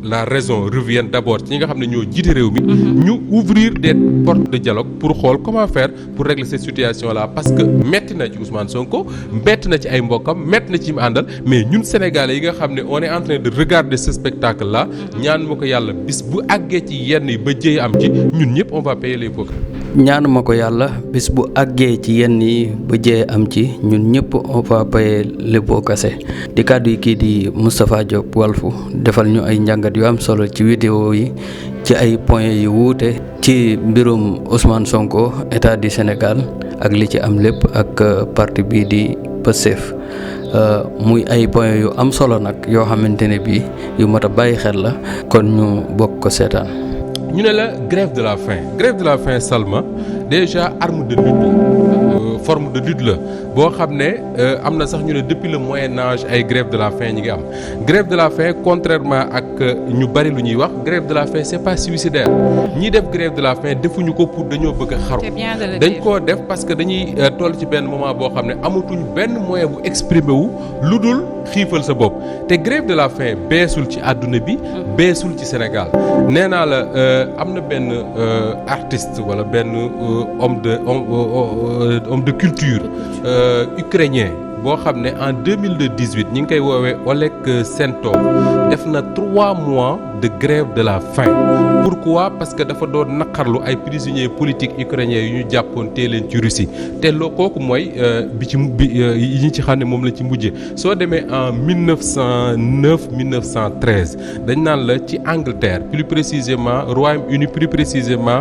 la raison revient d'abord ci ñi nga xam ne ñoo jiite réew mi. ñu ouvrir des portes de dialogue pour xool comment faire pour régler cette situation là parce que metti na ci Ousmane Sonko metti na ci ay mbokkam metti na ci mu àndal mais ñun Sénégalais yi nga xam ne on est en train de regarder ce spectacle là ñaan ma ko yàlla bis bu àggee ci yenn yi ba jëye am ci ñun ñëpp on va payer les pots. ñaanuma ko yàlla bis bu àggee ci yenn yi ba jëye am ci ñun ñëpp on va payer les pots cassés di kàddu yi kii di Moustapha Diop Walfu defal ñu ay njàngat yu am solo ci vidéo yi ci ay points yu wuute ci mbirum Ousmane Sonko état du Sénégal ak li ci am lépp ak parti bii di Pastef muy ay points yu am solo nag yoo xamante ne bii yu mat a bàyyi xel la kon ñu bokk ko seetaan. ñu ne la grève de la faim Salma déjà arme de lutte forme de lutte la boo xam ne am na sax ñu ne depuis le Moyen Âge ay grève de la faim ñi ngi am grève de la faim contrairement ak ñu bari lu ñuy wax grève de la faim c'est pas suicidaire ñi def grève de la faim defuñu ko pour dañoo bëgg a xaru dañ koo def parce que dañuy toll ci benn moment boo xam ne amatuñ benn moyen bu exprimer wu lu dul xiifal sa bopp te grève de la faim beesul ci àdduna bi beesul ci Sénégal nee naa la am na benn artiste wala benn homme de culture ukrainien boo xam ne en 2018 ñi ngi koy woowee Oleg Sentsov def na 3 mois de grève de la faim pourquoi parce que dafa doon naqarlu ay prisonniers politiques ukrainiens yu ñu jàppoon tee leen ci Russie te loo kooku mooy yi ñu ci xam ne moom la ci mujjee soo demee en 1909 1913 dañ naan la ci Angleterre plus précisément Royaume-Uni plus précisément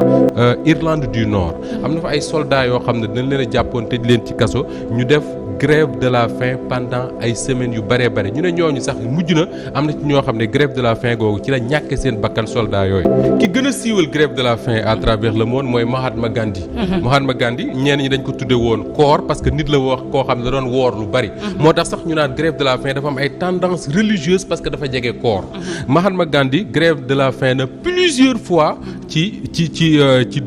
Irlande du Nord am na fa ay soldats yoo xam ne dañ leen a jàppoon tëj leen ci kaso ñu def grève de la faim pendant ay semaines yu bëree bëri ñu ne ñooñu sax mujj na am na ci ñoo xam ne grève de la faim googu ci la ñàkk seen bakkan soldats yooyu ki gën a siiwal grève de la faim à travers le monde mooy Mahatma Gandhi. Mahatma Gandhi ñenn ñi dañ ko tudde woon koor parce que nit la wax koo xam ne da doon woor lu bëri moo tax sax ñu naan grève de la faim dafa am ay tendances religieuses parce que dafa jege koor Mahatma Gandhi grève de la faim na plusieurs fois ci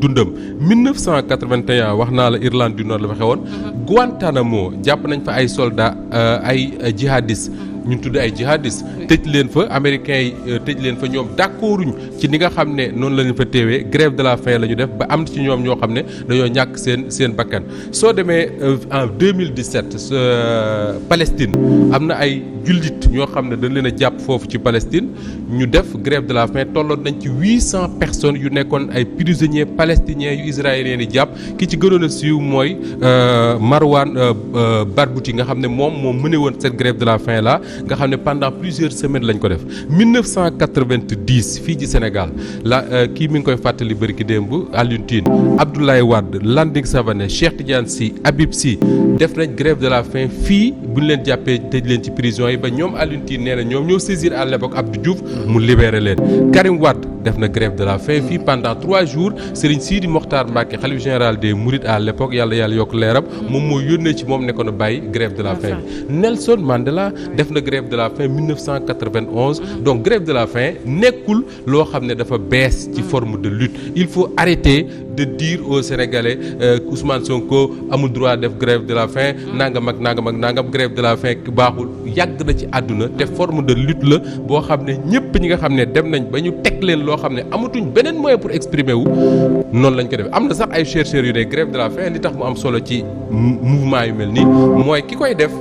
dundam 1981 wax naa la Irlande du Nord la fa xewoon Guantanamo jàpp nañ fa ay soldats ay jihadistes ñu tudd ay jihadistes tëj leen fa américains yi tëj leen fa ñoom d'accorduñ ci ni nga xam ne noonu la ñu fa teewee grève de la faim la ñu def ba am ci ñoom ñoo xam ne dañoo ñàkk seen bakkan soo demee en 2017 Palestine am na ay jullit ñoo xam ne dañ leen a jàpp foofu ci Palestine ñu def grève de la faim tolloon nañ ci 800 personnes yu nekkoon ay prisonniers palestiniens yu israéliens yi jàpp ki ci gënoon a siiw mooy Marwan Barbouti nga xam ne moom mëne woon cette grève de la faim là nga xam ne pendant plusieurs semaines lañ ko def 1990 fii ci Sénégal kii mi ngi koy fàttali bëri ki démb Alioune Tine Abdoulaye Wade Landing Savané Cheikh Tidiane Sy Habib Sy def nañ grève de la faim fii bu ñu leen jàppee tëj leen ci prison yi ba ñoom Alioune Tine nee na ñoom ñoo saisir à l'époque Abdou Diouf mu libéré leen Karim Wade def na grève de la faim fii pendant 3 jours Serigne Sidi Mokhtar Mbacké xalif général des Mourides à l'époque yàlla yokk leeram moom moo yónnee ci moom ne ko na bàyyi grève de la faim bi Nelson Mandela def na grève de la faim 1991 donc grève de la faim nekkul loo xam ne dafa bees ci forme de lutte il faut arrêter de dire aux Sénégalais Ousmane Sonko amul droit def grève de la faim nangam grève de la faim baaxul yàgg na ci àdduna te forme de lutte la boo xam ne ñëpp ñi nga xam ne dem nañ ba ñu teg leen loo xam ne amatuñ beneen moyen pour exprimer wu noonu lañ ko def am na sax ay chercheurs yu ne grève de la faim li tax mu am solo ci mouvement yu mel nii mooy ki koy def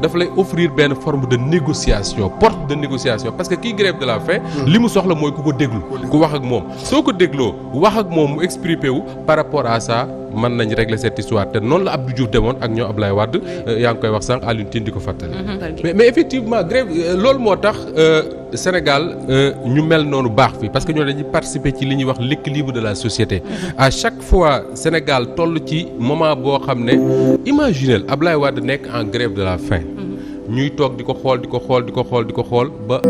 dafa lay offrir benn forme de négociation porte de négociation parce que kii grève de la faim li mu soxla mooy ku ko déglu ku wax ak moom soo ko dégloo wax ak moom mu exprimer wu par rapport à ça mën nañ régler cette histoire te noonu la Abdou Diouf demoon ak ñoo Ablaye Wade yaa ngi koy wax sànq Alioune Tine di ko fàttali mais effectivement grève loolu moo tax Sénégal ñu mel noonu baax fi parce que ñoo dañuy participer ci li ñuy wax l'équilibre de la société à chaque fois Sénégal toll ci moment boo xam ne imaginez Ablaye Wade nekk en grève de la faim ñuy toog di ko xool ba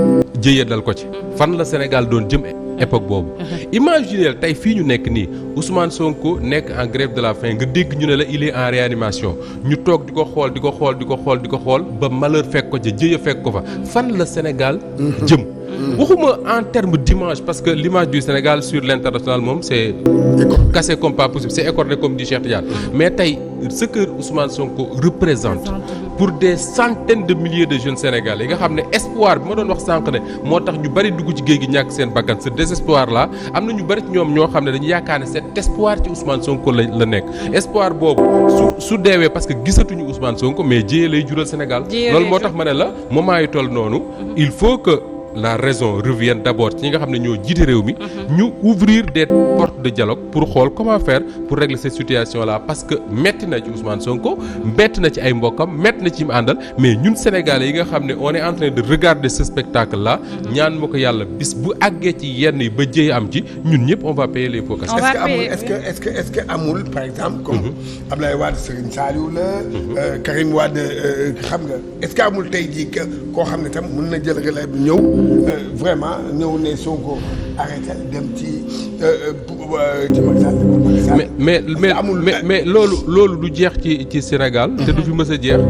jëyee dal ko ci fan la Sénégal doon jëm époque boobu imaginez tey fii ñu nekk nii Ousmane Sonko nekk en grève de la faim nga dégg ñu ne la il est en réanimation ñu toog di ko xool ba malheur fekk ko ca jëye fekk ko fa fan la Sénégal jëm waxuma en termes d'image parce que l'image du Sénégal sur l'international moom c'est cassé comme pas possible, c'est écorné comme dit Cheikh Tidiane. Mais tey ce que Ousmane Sonko représente pour des centaines de milliers de jeunes Sénégalais yi nga xam ne espoir bi ma doon wax sànq ne moo tax ñu bari dugg ci géej gi ñàkk seen bakkan ce désespoir là am na ñu bari ci ñoom ñoo xam ne dañu yaakaar ne cet espoir ci Ousmane Sonko la nekk. espoir boobu su deewee parce que gisatuñu Ousmane Sonko mais jéye lay jural Sénégal. loolu moo tax ma ne la moment yi toll noonu. il faut que la raison revienne d'abord ci ñi nga xam ne ñoo jiite réew mi. ñu ouvrir des portes de dialogue pour xool comment faire pour régler cette situation là parce que metti na ci Ousmane Sonko metti na ci ay mbokkam metti na ci mu àndal mais ñun Sénégalais yi nga xam ne on est en train de regarder ce spectacle là. ñaan ma ko yàlla bis bu àggee ci yenn yi ba jëye am ci ñun ñëpp on va payer les pots cassés. est-ce que amul par exemple comme Abdoulaye Wade Serigne Saliou la. Karim Wade xam nga est-ce que amul tey jii koo xam ne tam mën na jël relais bi ñëw. vraiment ñëw ne Sonko arrêté dem ci mais loolu du jeex ci Sénégal. te du fi mës a jeex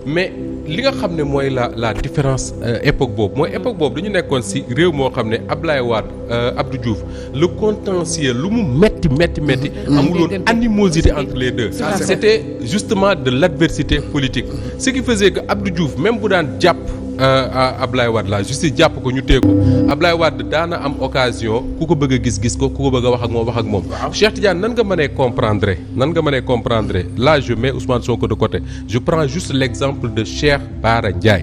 mais li nga xam ne mooy la différence époque boobu mooy époque boobu dañu nekkoon si réew moo xam ne Abdoulaye Wade Abdou Diouf le contentieux lu mu metti. amuloon animosité entre les deux. C'était justement de l'adversité politique. Ce qui faisait que Abdou Diouf même bu daan jàpp. Ablaye Wade la justice jàpp ko ñu téye ko Ablaye Wade daana am occasion ku ko bëgg a gis ko ku ko bëgg a wax ak moom. Cheikh Tidiane nan nga mënee comprendre là je mets Ousmane Sonko de côté je prends juste l'exemple de Cheikh Bara Ndiaye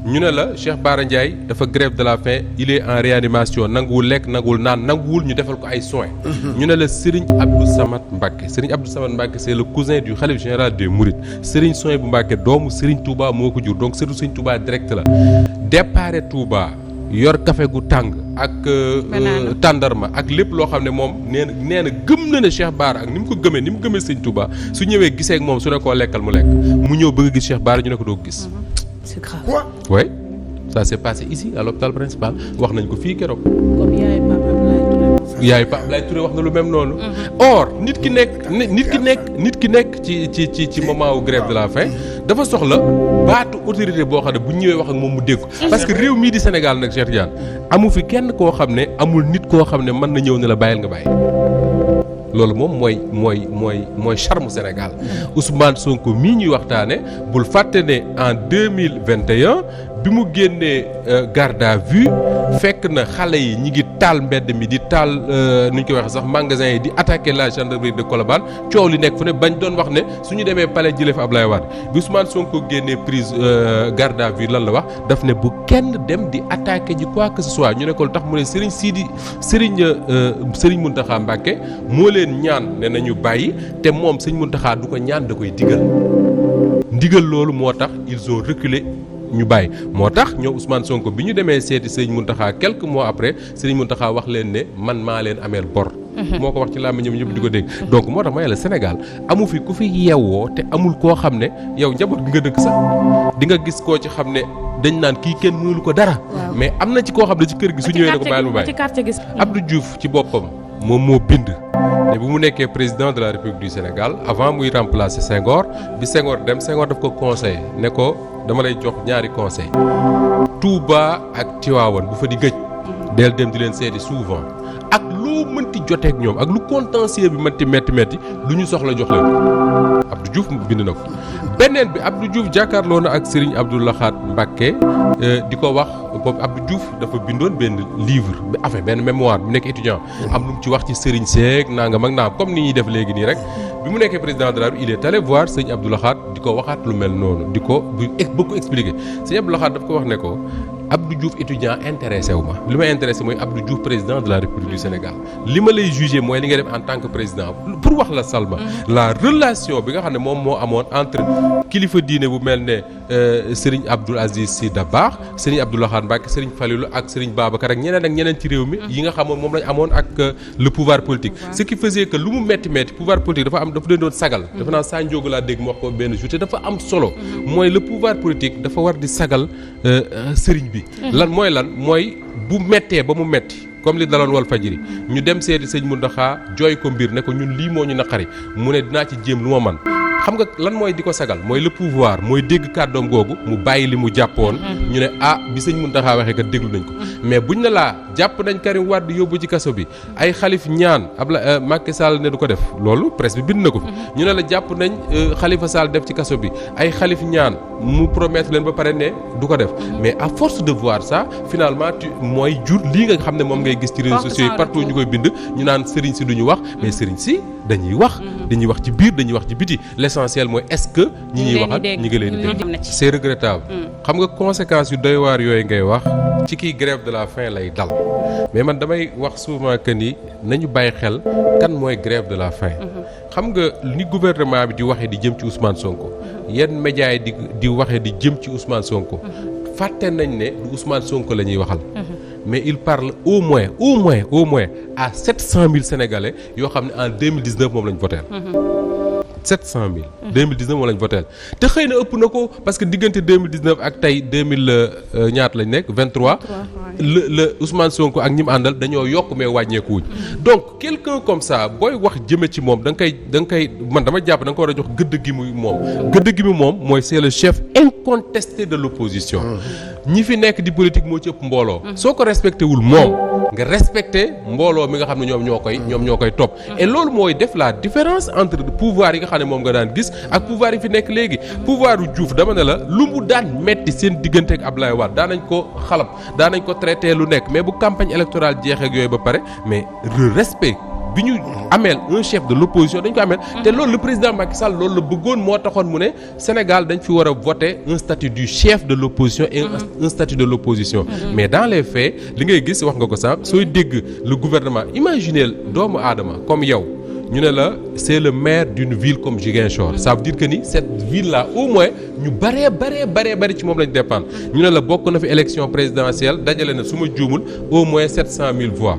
ñu ne la Cheikh Bara Ndiaye dafa grève de la faim il est en réanimation nanguwul lekk nanguwul naan nanguwul ñu defal ko ay soins. ñu ne la Serigne Abdou Samad Mbacké c'est le cousin du khalife général des Mourides Serigne Souhaïbou Mbacké doomu Serigne Touba moo ko jur donc Serigne Touba direct la. départ Touba yor café gu tàng ak tàndarma ak lépp loo xam ne moom nee na gëm na ne Cheikh Bara ak ni mu ko gëmee ni mu gëmee Sëñ Touba su ñëwee gisee ak moom su ne koo lekkal mu lekk mu ñëw bëgg a gis Cheikh Bara ñu ne ko doo gis. c'est grave. Quoi? Oui ça s'est passé ici à l'hôpital principal wax nañ ko fii keroog. comme yaay Pape Abdoulaye Touré wax na lu même noonu. or nit ki nekk ci moment wu grève de la faim dafa soxla baatu autorité boo xam ne bu ñëwee wax ak moom mu dégg parce que réew mii di Sénégal nag Cheikh Tidiane amu fi kenn koo xam ne amul nit koo xam ne mën na ñëw ne la bàyyil nga bàyyi. loolu moom mooy charme Sénégal Ousmane Sonko mii ñuy waxtaane bul fàtte ne en 2021 bi mu génnee garde à vue fekk na xale yi ñi ngi taal mbedd mi di taal nu ñu koy waxee sax magasin yi di attaquer la gendarmerie de Colobane coow li nekk fu ne bañ doon wax ne suñu demee palais jëlee fa Ablaye Wade bi Ousmane Sonko génnee prise garde à vue lan la wax daf ne bu kenn dem di attaquer ji quoi que ce soit ñu ne ko lu tax mu ne Serigne Mountakha Mbacké moo leen ñaan ne nañu bàyyi te moom Serigne Mountakha du ko ñaan da koy ndigal loolu moo tax ils ont reculé ñu bàyyi moo tax ñoom Ousmane Sonko bi ñu demee seeti Serigne Mountakha quelques mois après Serigne Mountakha wax leen ne man maa leen ameel bor. moo ko wax ci làmmiñam ñëpp di ko dégg. donc moo tax ma la Sénégal amu fi ku fi yeewoo te amul koo xam ne yow njaboot gi nga dëkk sax di nga gis koo ci xam ne dañ naan kii kenn mënulu ko dara. mais am na ci koo xam ne ci kër gi su ñëwee ne ko bàyyil mu bàyyi. Abdou Diouf ci boppam moom moo bind. ne bu mu nekkee président de la République du Sénégal avant muy remplacer Senghor bi Senghor dem Senghor daf ko conseillé ne ko dama lay jox ñaari conseil Touba ak Tivaouane bu fa di gëj del dem di leen seeti souvent ak loo mënti joteek ñoom ak lu contentieux bi mënti metti lu ñu soxla jox leen Abdou Diouf bind na ko beneen bi Abdou Diouf jàkkaarloo na ak Serigne Abdou Lahad Mbacké di ko wax boobu Abdou Diouf dafa bindoon benn livre benn mémoire bu nekk étudiant am lu mu ci wax ci Serigne Seck nangam ak naam comme ni ñuy def léegi nii rek bi mu nekkee président de la République il est allé voir Serigne Abdou Lahad di ko waxaat lu mel noonu di ko bëgg ko expliquer Serigne Abdou Lahad daf ko wax ne ko Abdou Diouf étudiant intéressé wu ma li ma intéressé mooy Abdou Diouf président de la République du Sénégal li ma lay jugé mooy li nga def en tant que président pour wax la Salma la relation bi nga xam ne moom moo amoon entre kilifa diine bu mel ne Serigne Abdoul Aziz Sy Dabakh Serigne Abdou Lahad Mbacké Serigne Falilou ak Serigne Babacar ak ñeneen ci réew mi yi nga xamoon moom lañ amoon ak le pouvoir politique ce qui faisait que lu mu metti pouvoir politique dafa leen doon sagal dafa naa saa njóogu laa dégg mu wax ko benn jour te dafa am solo mooy le pouvoir politique dafa war di sagal Serigne bi lan mooy bu mettee ba mu metti comme li daloon Walfadjri ñu dem seeti sëñ Mountakha jooy ko mbir ne ko ñun lii moo ñu naqari mu ne dinaa ci jéem lu ma man xam nga lan mooy di ko sagal mooy le pouvoir mooy dégg kàddoom googu mu bàyyi li mu jàppoon ñu ne bi sëñ Mountakha waxee kat déglu nañ ko mais buñ ne laa jàpp nañ Karim Wade yóbbu ci kaso bi ay xalif ñaan Macky Sall ne du ko def loolu presse bi bind na ko fi ñu ne la jàpp nañ Khalifa Sall def ci kaso bi ay xalif ñaan mu promettre leen ba pare ne du ko def mais à force de voir ça finalement mooy jur lii nga xam ne moom ngay gis ci réseaux sociaux yi partout ñu koy bind ñu naan sëriñ si duñu wax mais sëriñ si dañuy wax ci biir dañuy wax ci biti l'essentiel mooy est-ce que ñi ñuy waxal ñi ngi leen di dégg c'est regrettable xam nga conséquences yu doy waar yooyu ngay wax ci kii grève de la faim lay dal mais man damay wax souvent que ni nañu bàyyi xel kan mooy grève de la faim xam nga ni gouvernement bi di waxee di jëm ci Ousmane Sonko yenn médias yi di waxee di jëm ci Ousmane Sonko fàtte nañ ne du Ousmane Sonko la ñuy waxal mais il parle au moins à 700 000 Sénégalais yoo xam ne en 2019 moom lañ voteel 700 000 2019 moom lañ voteel te xëy na ëpp na ko parce que diggante 2019 ak tey 2000 ñaata lañ nekk 23 le Ousmane Sonko ak ñi mu àndal dañoo yokk mais wàññeeku wuñ donc quelqu'un comme ça booy wax jëme ci moom da nga koy man dama jàpp da nga ko war a jox gëdd gi muy moom gëdd gi mu moom mooy c'est le chef incontesté de l'opposition ñi fi nekk di politique moo ci ëpp mbooloo soo ko respecté wul moom nga respecté mbooloo mi nga xam ne ñoom ñoo koy topp et loolu mooy def la différence entre pouvoir yi nga xam ne moom nga daan gis ak pouvoir yi fi nekk léegi pouvoir yu Diouf dama ne la lu mu daan metti seen diggante ak Abdoulaye Wade daan nañ ko xalab daan nañ ko traité lu nekk mais bu campagne électorale jeexee ak yooyu ba pare mais le respect bi ñu ameel un chef de l'opposition dañ ko ameel te loolu le président Macky Sall loolu la bëggoon moo taxoon mu ne Sénégal dañ fi war a voter un statut du chef de l'opposition et un statut de l'opposition mais dans les faits li ngay gis wax nga ko sànq sooy dégg le gouvernement imaginez doomu aadama comme yow ñu ne la c'est le maire d'une ville comme Ziguinchor ça veut dire que ni cette ville là au moins ñu bari ci moom lañ dépendre ñu ne la bokk na fi élection présidentielle dajale na su ma juumul au moins 700 000 voix.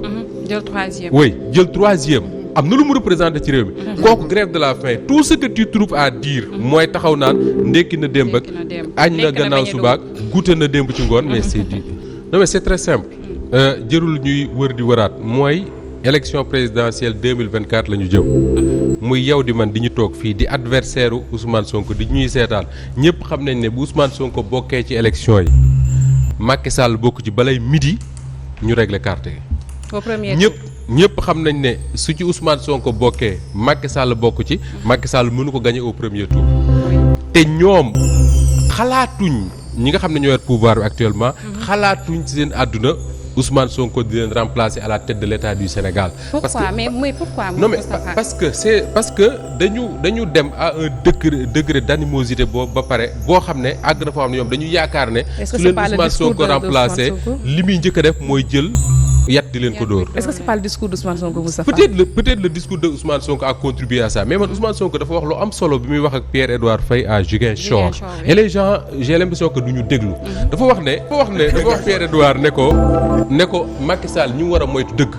jël troisième. oui jël troisième am na lu mu représenté ci réew mi. kooku grève de la faim tout ce que tu trouves à dire. mooy taxaw naan ndekki na démb ak añ na gannaaw subaak goûté na démb ci ngoon mais c'est dit non mais c'est très simple. jërul ñuy wër di wëraat mooy. élection présidentielle 2024 la ñu jëm muy yow di man di ñu toog fii di adversaire u Ousmane Sonko di ñuy seetaan ñëpp xam nañ ne bu Ousmane Sonko bokkee ci élection yi Macky Sall bokk ci balay midi ñu régler carte yi. au premier ñëpp xam nañ ne su ci Ousmane Sonko bokkee Macky Sall bokk ci Macky Sall mënu ko gagner au premier tour te ñoom xalaatuñ ñi nga xam ne ñoo yor pouvoir bi actuellement xalaatuñ ci seen àdduna Ousmane Sonko di leen remplacer à la tête de l'État du Sénégal. Pourquoi pourquoi non mais parce que dañu dem à un degré d'animosité boobu ba pare boo xam ne àgg na foo xam ne ñoom dañu yaakaar ne. su leen Ousmane Sonko remplacer li muy njëkk a def mooy jël yat di leen ko dóor. Est-ce que c'est pas le discours d'Ousmane Sonko Moustapha? peut-être le discours de Ousmane Sonko a contribué à ça mais man Ousmane Sonko dafa wax lu am solo bi muy wax ak Pierre-Edouard Faye à Ziguinchor. Et les gens j'ai l'impression que duñu déglu. dafa wax Pierre-Edouard ne ko Macky Sall ñu war a moytu dëgg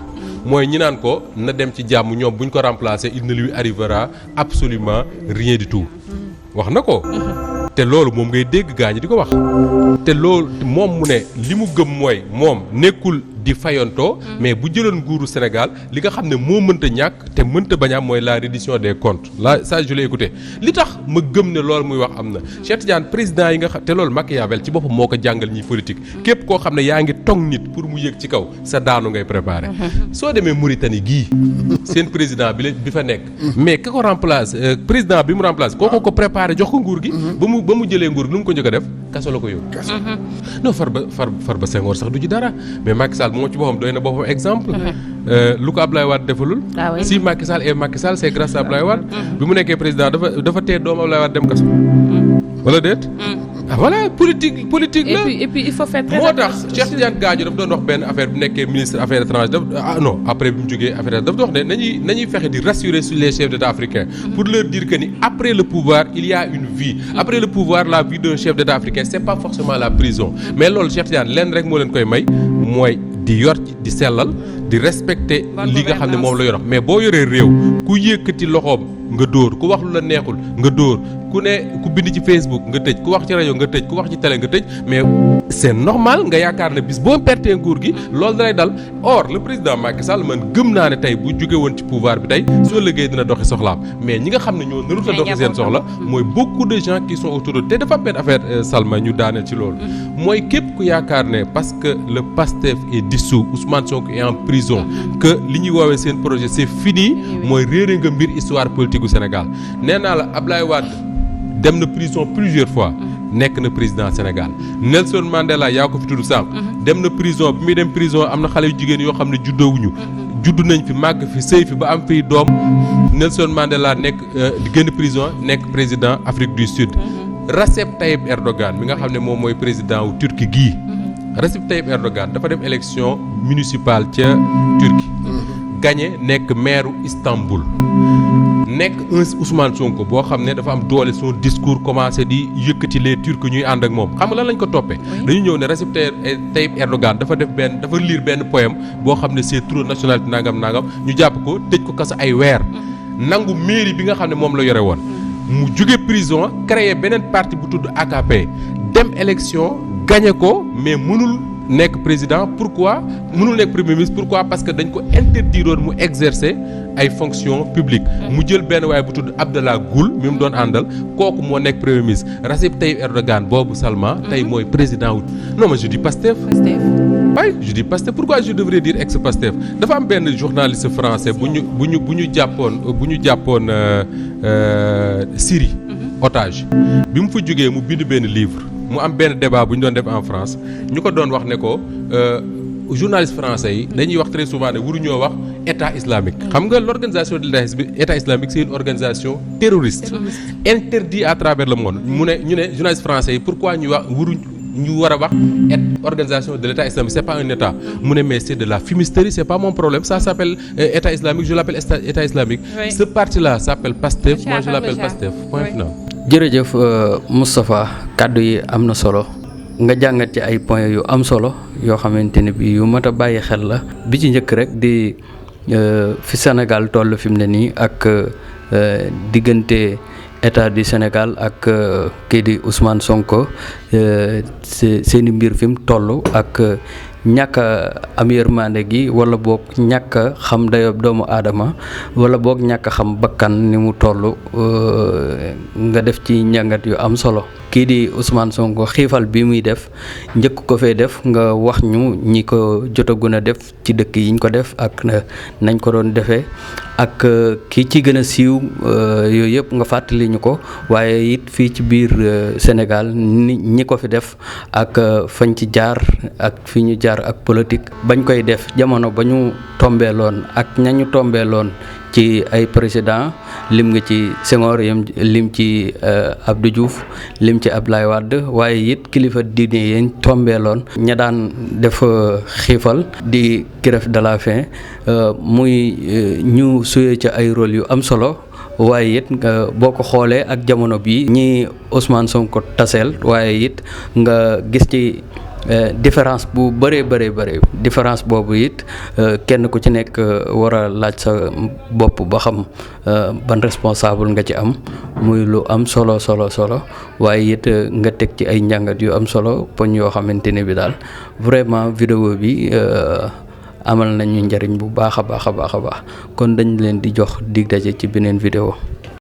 mooy ñi naan ko na dem ci jàmm ñoom bu ñu ko remplacer il ne lui arrivera absolument rien du tout wax na ko te loolu moom ngay dégg gaañ di ko wax te loolu moom mu ne li mu gëm mooy moom nekkul di fayantoo mais bu jëloon nguuru Sénégal li nga xam ne moo mënta ñàkk te mënta bañ am mooy la reddition des comptes là ça je l'ai écouté li tax ma gëm ne loolu muy wax am na Cheikh Tidiane président yi nga xam te loolu Machiavel ci boppam moo ko jàngal ñi politique képp koo xam ne yaa ngi tong nit pour mu yëg ci kaw sa daanu ngay préparé soo demee Mauritanie gii seen président bi fa nekk mais ka ko remplace président bi mu remplace kooko ko préparé jox ko nguur gi ba mu jëlee nguur gi lu mu ko njëkk a def kaso la ko yóbbu non Farba Senghor sax du ci dara mais Macky Sall moo ci boppam doy na boppam exemple lu ko Abdoulaye Wade defalul si Macky Sall c'est grâce à Abdoulaye Wade bi mu nekkee président dafa tee doomu Abdoulaye Wade dem kaso wala déet voilà politique la et puis il faut faire très moo tax Cheikh Tidiane Gadio dafa doon wax benn affaire bu nekkee ministre affaires étrangères non après bi mu jógee affaires dafa doon wax ne nañuy fexe di rassurer sur les chefs d'État africains pour leur dire que ni après le pouvoir il y a une vie après le pouvoir la vie d'un chef d'État africain c'est pas forcément la prison mais loolu Cheikh Tidiane lenn rek moo leen koy may mooy di yor di sellal di respecter li nga xam ne moom la yor mais boo yoree réew ku yëkkati loxoom nga dóor ku wax lu la neexul nga dóor ku bind ci Facebook nga tëj ku wax ci rajo nga tëj ku wax ci télé nga tëj mais c'est normal nga yaakaar ne bis boo pertee nguur gi loolu dalay dal. Or le président Macky Sall man gëm naa ne tey bu jóge woon ci pouvoir bi tey soo liggéey dina doxi soxlaam mais ñi nga xam ne ñoo narut a doxi seen soxla mooy beaucoup de gens qui sont autour de te dafa benn affaire Salma ñu daaneel ci loolu mooy képp ku yaakaar ne parce que le PASTEF est dissous Ousmane Sonko est en prison que li ñuy woowee seen projet c'est fini mooy réere nga mbir histoire politique gu Sénégal nee naa la Ablaye Wade dem na prison plusieurs fois nekk na président Sénégal Nelson Mandela yaa ko fi tudd sànq dem na prison bi muy dem prison am na xale yu jigéen yoo xam ne juddoowuñu juddu nañ fi màgg fi sëy fi ba am fiy doom Nelson Mandela nekk di génn prison nekk président Afrique du Sud Recep Tayyip Erdogan mi nga xam ne moom mooy président wu Turquie gii Recep Tayyip Erdogan dafa dem élection municipale ca Turquie gagné nekk maire Istanbul nekk Ousmane Sonko boo xam ne dafa am doole son discours commencé di yëkkati les Turcs ñuy ànd ak moom xam nga lan lañ ko toppee dañu ñëw ne Recep Tayyip Erdogan dafa lire benn poème boo xam ne c'est trop nationalité nangam ñu jàpp ko tëj ko kaso ay weer nangu mairie bi nga xam ne moom la yore woon mu jóge prison créer beneen parti bu tudd AKP dem élection gagné ko mais mënul nekk président pourquoi mënul nekk premier ministre pourquoi parce que dañ ko interdiroon mu exercer ay fonctions publiques mu jël benn waaye bu tudd Abdallah Gül mi mu doon àndal kooku moo nekk premier ministre Recep Tayyip Erdogan boobu Salma tey mooy président wu non mais je dis Pastef oui je dis Pastef pourquoi je devrais dire ex-Pastef dafa am benn journaliste français bu ñu jàppoon Syrie otage bi mu fa jógee mu bind benn livre mu am benn débat bu ñu doon def en France ñu ko doon wax ne ko journalistes français yi dañuy wax très souvent ne waruñoo wax état islamique xam nga l'organisation de l'état islamique c'est une organisation terroriste interdite à travers le monde ñu ne journalistes français yi pourquoi ñu war a wax organisation de l'état islamique c'est pas un état mu ne mais c'est de la fumisterie c'est pas mon problème ça s'appelle état islamique je l'appelle état islamique ce parti là s'appelle Pastef moi je l'appelle Pastef point final. jërëjëf Moustapha kàddu yi am na solo nga jàngat ci ay points yu am solo yoo xamante ne bi yu mat a bàyyi xel la bi ci njëkk rek di fi Sénégal toll fi mu ne nii ak diggante état du Sénégal ak kii di Ousmane Sonko seeni mbir fi mu toll ak ñàkk am yërmande gi wala boog ñàkk xam dayob doomu aadama wala boog ñàkk xam bakkan ni mu toll nga def ci njàngat yu am solo kii di Ousmane Sonko xiifal bi muy def njëkk ko fee def nga wax ñu ñi ko jotagun a def ci dëkk yiñ ko def ak nañ ko doon defee ak ki ci gën a siiw yooyu yëpp nga fàttali ñu ko waaye it fii ci biir Sénégal ñi ko fi def ak fañ ci jaar ak fi ñu jaar ak politique bañ koy def jamono ba ñu tombeeloon ak ñañu tombeeloon ci ay président lim nga ci Senghor yam lim ci Abdou Diouf lim ci Abdoulaye Wade waaye it kilifa diine yeen tombeeloon ña daan def xiifal di grève de la faim muy ñu suyee ci ay rôle yu am solo waaye it boo ko xoolee ak jamono bi ñi Ousmane Sonko taseel waaye it nga gis ci différence bu bëree différence boobu it kenn ku ci nekk war a laaj sa bopp ba xam ban responsable nga ci am muy lu am solo waaye it nga teg ci ay njàngat yu am solo poñ yoo xamante ne bi daal vraiment vidéo bi amal nañu njariñ bu baax a baax kon dañ leen di jox dig daje ci beneen vidéo